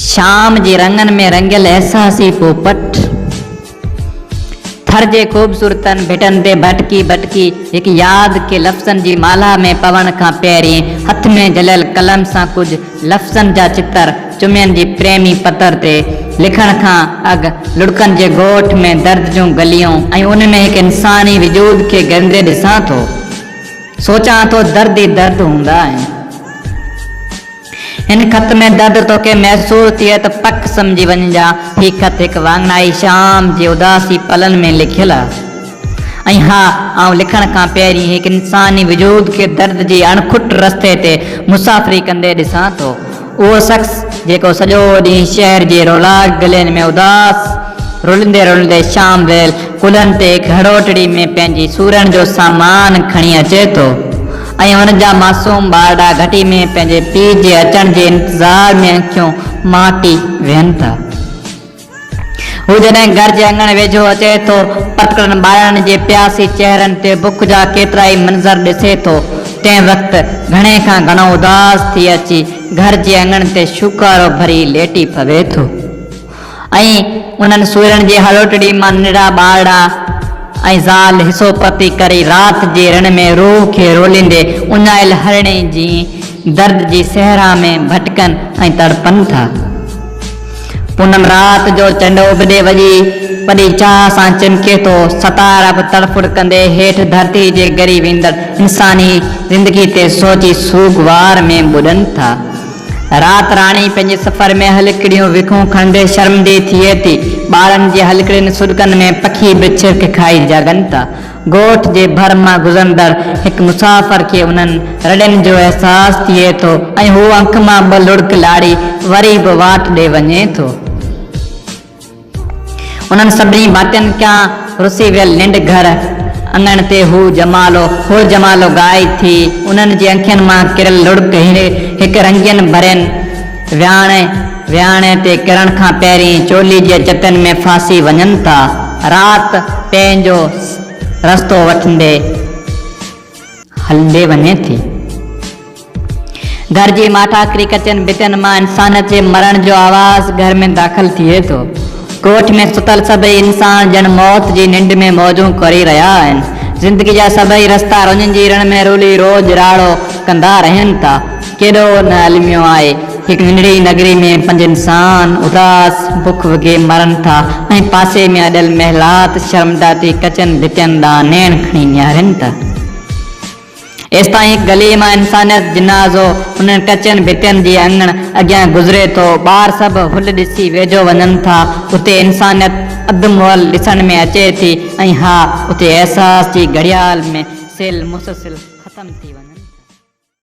شام جي رنگن ۾ رڱيل احساسي پوپٽ ٿر جي خوبصورتن ڀٽن تي ڀٽڪي ڀٽڪي هڪ ياد کي لفظن جي مالها ۾ پوڻ کان پهرين هٿ ۾ جهليل قلم سان ڪجهه لفظن جا چتر چمين جي پريمي پتر تي لکڻ کان اڳ لڙڪن جي ڳوٺ ۾ درد جون گليون ۽ ان ۾ هڪ انساني وجود کي ڳرندي ڏسان ٿو. سوچان ٿو درد ئي درد هوندا آهن. هن خط ۾ درد توکي محسوس ٿئي ته پڪ سمجهي وڃجان هي خط هڪ واڱڻائي شام جي اداسي پلن ۾ لکيل آ. ۽ ها آئون لکڻ کان پهرين هڪ انساني وجود کي درد جي اڻکٽ رستي تي مسافري ڪندي ڏسان ٿو. اهو شخص جيڪو سڄو ڏينهن شهر جي رولاڪ گلين ۾ اداس رلندي رلندي شام ويل ڪلهن تي هڪ هڙوٽڙي ۾ پنهنجي سورڻ جو سامان کڻي اچي ٿو ۽ هن جا معصوم ٻارڙا گهٽي ۾ پنهنجي پيء جي اچڻ جي انتظار ۾ اکيون مهٽي ويهن ٿا. هو جڏهن گهر جي اڱڻ ويجهو اچي ٿو، پتڪڙن ٻارڙن جي پياسي چهرن تي بک جا ڪيترائي منظر ڏسي ٿو، تنهن وقت گهڻي کان گهڻو اداس ٿي اچي گهر جي اڱڻ تي شوڪارو ڀري ليٽي پوي ٿو ۽ انهن سورن جي هڙوٽڙي مان ننڍڙا ٻارڙا ۽ زال حصو پتي ڪري رات جي رڻ ۾ روح کي روليندي اڃايل هرڻي جيئن درد جي صحرا ۾ ڀٽڪن ۽ تڙپن ٿا. پونم رات جو چنڊ اڀ ڏي وڄي وڏي چاهه سان چمڪي ٿو. ستارا به تڙڦڙ ڪندي هيٺ ڌرتي جي ڳري ويندڙ انساني زندگي تي سوچي سوڳوار ۾ ٻڏن ٿا. رات راڻي پنهنجي سفر ۾ هلڪڙيون وکون کڻندي شرمندي ٿئي ٿي. ٻارن جي هلڪڙين سڏڪن ۾ پکي به ڇرڪ کائي جاڳن ٿا. ڳوٺ جي ڀر مان گذرندڙ هڪ مسافر کي انهن رڙين جو احساس ٿئي ٿو ۽ هو اک مان ٻه لڙڪ لاڙي وري به واٽ ڏي وڃي ٿو. انهن سڀني ڀاتين کان رسي ويل ننڊ گهر اڱڻ تي هو جمالو هو جمالو ڳائي ٿي. انهن جي اکين مان ڪريل لڙڪ هڪ رنگين ڀرين وياڻي وياڻي تي ڪرڻ کان پهرين چولي جي چتن ۾ ڦاسي وڃن ٿا. رات پنهنجو رستو وٺندي هلندي وڃي ٿي. گهر جي ماٺاڪري ڪچين ڀتين مان انسانيت جي مرڻ جو آواز گهر ۾ داخل ٿئي ٿو. ڳوٺ ۾ ستل سڀئي انسان ڄڻ موت جي ننڊ ۾ موجون ڪري رهيا آهن. زندگي جا سڀئي رستا رڃ جي رڻ ۾ رولي روڄ راڙو ڪندا رهن ٿا. ڪيڏو نه الميو آهي، هڪ ننڍڙي نگري ۾ پنج انسان اداس بک وگهي مرن ٿا ۽ پاسي ۾ اڏيل محلات شرمنده ٿي ڪچين ڀتين ڏانهن نيڻ کڻي نهارين ٿا. ايستائين هڪ گليء مان انسانيت جنازو انهن ڪچين ڀتين جي اڱڻ اڳيان گذري ٿو. ٻار سڀ هل ڏسي ويجهو وڃن ٿا. اتي انسانيت اڌ مئل ڏسڻ ۾ اچي ٿي ۽ ها اتي احساس جي گهڙيال ۾ سيل مسلسل ختم ٿي وڃن.